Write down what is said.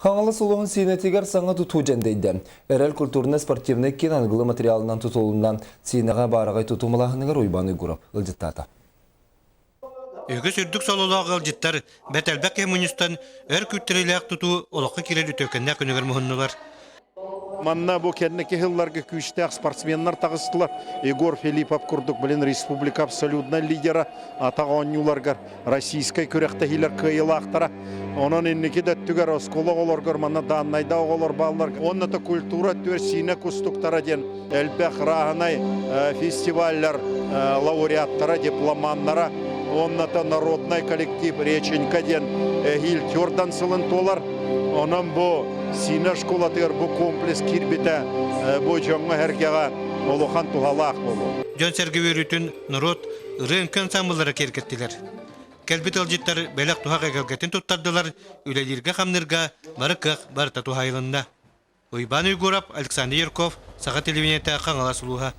Хаҥалас улууһун Сиинэтигэр саҥа тутуу дьэндэйдэ. Эрэл культурнай-спортивнай киин аныгылыы материалынан тутулунна. Сиинэҕэ баараҕай тутуу малааһыныгар Уйбаан Уйгуров ыалдьыттаата. Үгүс үрдүк сололоох ыалдьыттар бэрт элбэх киһи мунньустан өр күүттэриилээх тутуу олоххо киирэр үтүөкэннээх күнүгэр муһуннулар. Манна бу кэнники сылларга күүстээх спортсменнар таҕыстылар. Егор Филиппов курдук, блин, республика абсолютнай лидера, атах оонньууларгар российскай күрэхтэһиилэр кыайыылаахтара. Онон инники да өттүгэр оскуола оҕолоргор манна дааннайда оҕолор бааллар. Уонна да культура өттүгэр Сиинэ кустуктара диэн элбэх рааһынай фестиваллар лауреаттара, дипломаннара, уонна да народнай коллектив Реченька диэн эһиил Тюрдан сылын туолар. Онон бу Сиинэ школатыгар бу комплекс киирбитэ бу дьоҥҥо-сэргэҕэ улахан туһалаах буолуо. Дьон-сэргэ үөрүүтүн норуот ырыа-үҥкүү ансаамбыллара киэргэттилэр. Кэлбит ыалдьыттар бэлэх-туһах эгэлгэтин туттардылар, үлэлииргэ-хамныырга бары кыах барыта туһаайылынна. Уйбаан Уйгуров, Александр Юрков, Саха телевидениетэ, Хаҥалас улууһа.